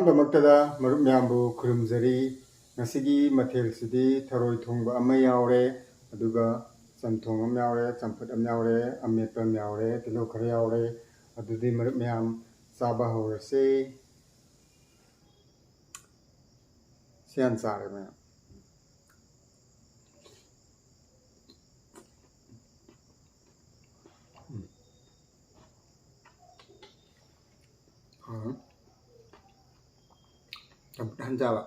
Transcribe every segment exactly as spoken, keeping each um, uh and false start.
ꯗꯃꯛꯇꯗ ꯃꯔꯨꯞ ꯃꯌꯥꯝꯕꯨ ꯈꯨꯔꯨꯝꯖꯔꯤ꯫ ꯉꯁꯤꯒꯤ ꯃꯊꯦꯜꯁꯤꯗꯤ ꯊꯔꯣꯏ ꯊꯣꯡꯕ ꯑꯃ ꯌꯥꯎꯔꯦ, ꯑꯗꯨꯒ ꯆꯝꯊꯣꯡ ꯑꯃ ꯌꯥꯎꯔꯦ, ꯆꯝꯐꯨꯠ ꯑꯃ ꯌꯥꯎꯔꯦ, ꯑꯃꯦꯠꯄ ꯑꯃ ꯌꯥꯎꯔꯦ, ꯇꯤꯜꯍꯧ ꯈꯔ ꯌꯥꯎꯔꯦ꯫ ꯑꯗꯨꯗꯤ ꯃꯔꯨꯞ ꯃꯌꯥꯝ ꯆꯥꯕ ꯍꯧꯔꯁꯦ꯫ ꯁꯤ ꯍꯥꯟꯅ ꯆꯥꯔꯦ ꯃꯌꯥꯝ꯫ ꯎꯝ꯫ ꯍꯥꯎꯔꯦ꯫ ꯆꯝꯐꯨꯠ ꯍꯥꯟ ꯆꯥꯕ꯫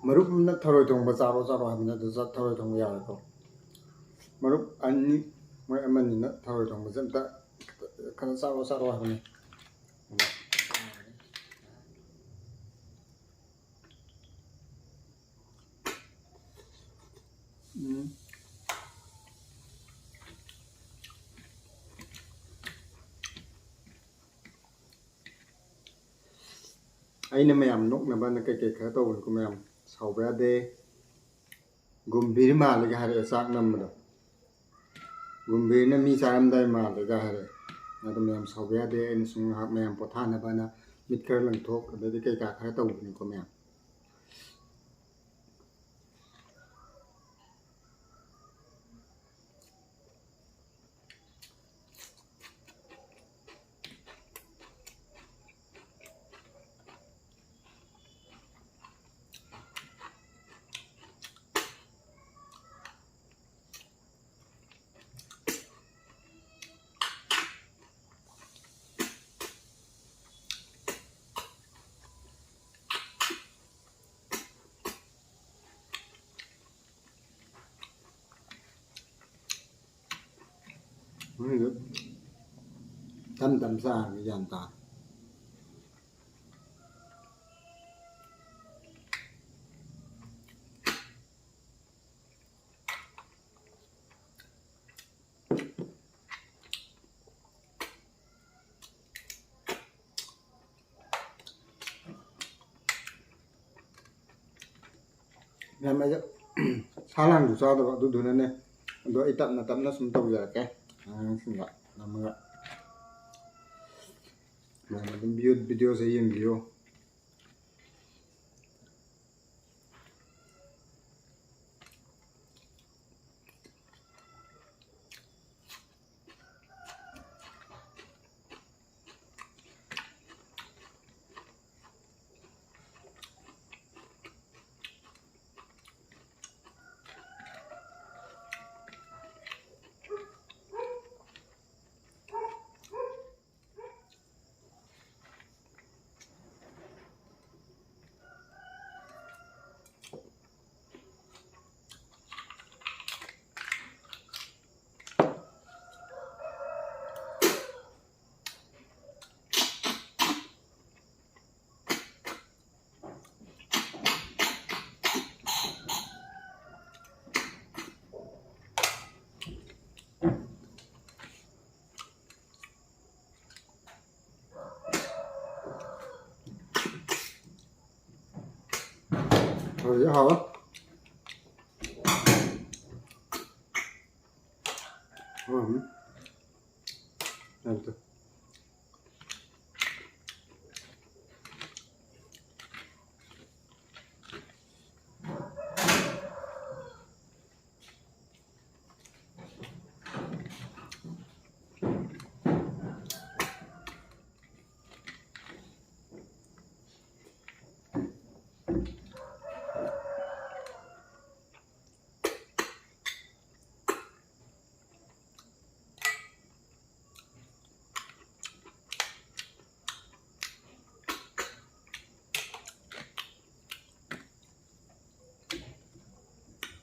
ꯃꯔꯨꯞ ꯑꯃꯅ ꯊꯔꯣꯏ ꯊꯣꯡꯕ ꯆꯥꯔꯣ ꯆꯥꯔꯣ ꯍꯥꯏꯕꯅꯤ, ꯑꯗꯨ ꯆꯥ-, ꯊꯔꯣꯏ ꯊꯣꯡꯕ ꯌꯥꯔꯣꯏꯀꯣ꯫ ꯃꯔꯨꯞ ꯑꯅꯤ, ꯃꯣꯏ ꯑꯃꯅꯤꯅ ꯊꯔꯣꯏ ꯊꯣꯡꯕꯁꯦ ꯑꯝꯇ ꯈꯔ ꯆꯥꯔꯣ ꯆꯥꯔꯣ ꯍꯥꯏꯕꯅꯤ꯫ ꯎꯝ꯫ ꯑꯩꯅ ꯃꯌꯥꯝ ꯅꯣꯛꯅꯕꯅ ꯀꯩꯀꯩ ꯈꯔ ꯇꯧꯕꯅꯤꯀꯣ ꯃꯌꯥꯝ, ꯁꯥꯎꯕ ꯌꯥꯗꯦ꯫ ꯒꯨꯝꯚꯤꯔ ꯃꯥꯜꯂꯦꯒ ꯍꯥꯏꯔꯛꯑꯦ ꯆꯥꯛ ꯅꯝꯕꯗꯣ꯫ ꯒꯨꯝꯚꯤꯔꯅ ꯃꯤ ꯆꯥꯔꯝꯗꯥꯏ ꯃꯥꯜꯂꯦꯒ ꯍꯥꯏꯔꯛꯑꯦ꯫ ꯑꯗꯣ ꯃꯌꯥꯝ ꯁꯥꯎꯕ ꯌꯥꯗꯦ, ꯑꯩꯅ ꯁꯨꯝ ꯉꯥꯏꯍꯥꯛ ꯃꯌꯥꯝ ꯄꯣꯊꯥꯅꯕꯅ ꯃꯤꯠ ꯈꯔ ꯂꯪꯊꯣꯛ ꯑꯗꯩꯗꯤ ꯀꯩꯀꯥ ꯈꯔ ꯇꯧꯕꯅꯤꯀꯣ ꯃꯌꯥꯝ꯫ ꯃꯣꯏꯗꯣ ꯇꯝ ꯇꯝ ꯆꯥꯔꯒ ꯒ꯭ꯌꯥꯟ ꯇꯥ꯫ ꯃꯌꯥꯝ ꯑꯩꯁꯦ ꯁꯥ ꯂꯥꯡꯁꯨ ꯆꯥꯗꯕ ꯑꯗꯨꯗꯨꯅꯅꯦ꯫ ꯑꯗꯣ ꯑꯩ ꯇꯞꯅ ꯇꯞꯅ ꯁꯨꯝ ꯇꯧꯖꯔꯛꯀꯦ꯫ ꯑꯉꯥꯡꯁꯤꯡꯒ ꯅꯝꯃꯒ ꯅꯣꯡꯃ ꯑꯗꯨꯝ video, videoꯁꯦ ꯌꯦꯡꯕꯤꯌꯨ꯫ ꯍꯧꯖꯤꯛ ꯍꯥꯎꯔꯦ꯫ ꯎꯝ꯫ ꯌꯥꯝ ꯊꯨ-,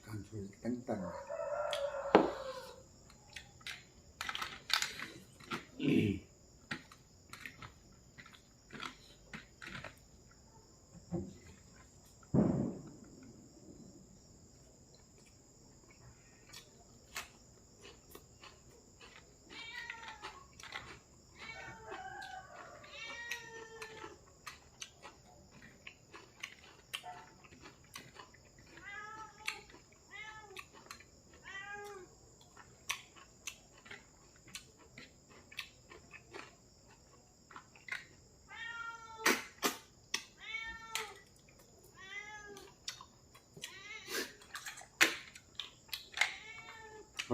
ꯀꯥꯡꯁꯣꯏ ꯈꯤꯇꯪ ꯇꯪꯉꯦ꯫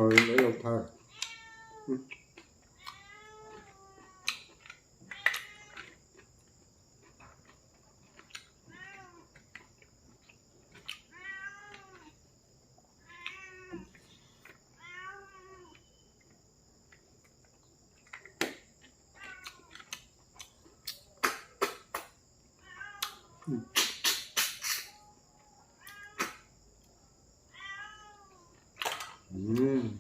ꯍꯣꯏ, ꯂꯣꯏ ꯂꯧꯊꯔꯦ꯫ ꯎꯝ꯫ ꯎꯝ꯫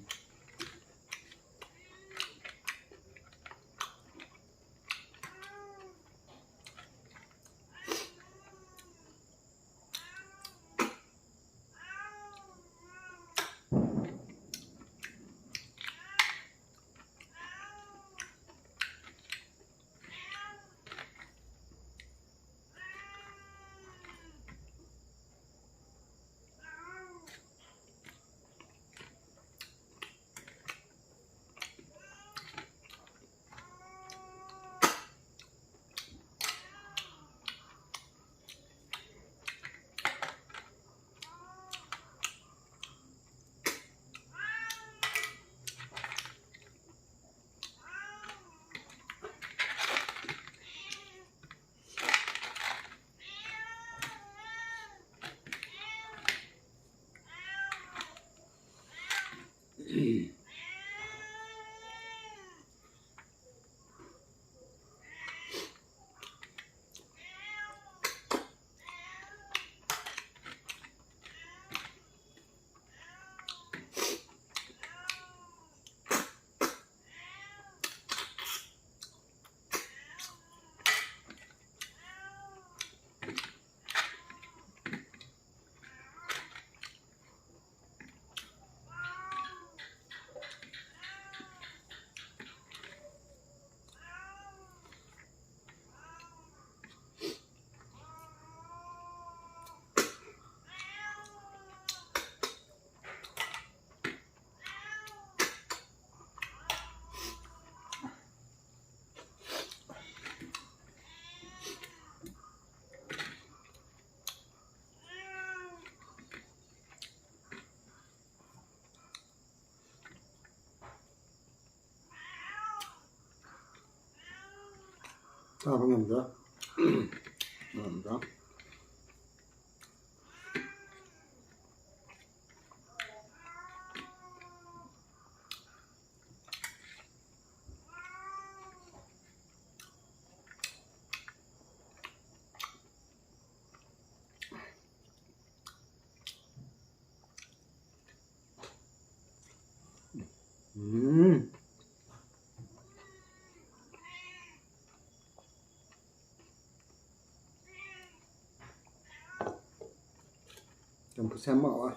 ꯆꯥꯕ ꯉꯝꯗ꯭ꯔꯦ꯫ ꯉꯝꯗ꯭ꯔꯦ꯫ ꯎꯝ꯫ ꯆꯝꯐꯨꯠꯁꯦ ꯌꯥꯝ ꯍꯥꯎꯋꯦ꯫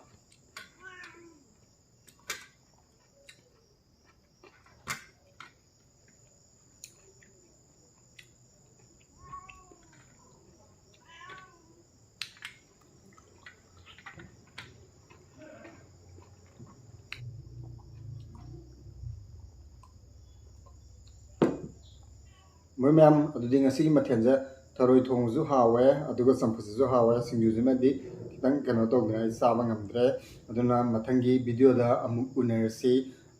ꯃꯔꯨꯞ ꯃꯌꯥꯝ, ꯑꯗꯨꯗꯤ ꯉꯁꯤꯒꯤ ꯃꯊꯦꯜꯁꯦ ꯊꯔꯣꯏ ꯊꯣꯡꯕꯁꯨ ꯍꯥꯎꯋꯦ, ꯑꯗꯨꯒ ꯆꯝꯐꯨꯠꯁꯤꯁꯨ ꯍꯥꯎꯋꯦ, ꯁꯤꯡꯖꯨꯁꯤꯃꯗꯤ ꯈꯤꯇꯪ ꯀꯩꯅꯣ ꯇꯧꯗꯅ ꯑꯩ ꯆꯥꯕ ꯉꯝꯗ꯭ꯔꯦ꯫ ꯑꯗꯨꯅ ꯃꯊꯪꯒꯤ ꯚꯤꯗꯤꯑꯣꯗ ꯑꯃꯨꯛ ꯎꯅꯔꯁꯤ꯫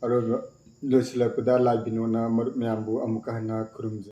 ꯑꯔꯣꯏꯕ ꯂꯣꯏꯁꯤꯜꯂꯛꯄꯗ ꯂꯥꯏ ꯕꯤꯅꯣꯅ ꯃꯔꯨꯞ ꯃꯌꯥꯝꯕꯨ ꯑꯃꯨꯛꯀ ꯍꯟꯅ ꯈꯨꯔꯨꯝꯖꯔꯤ꯫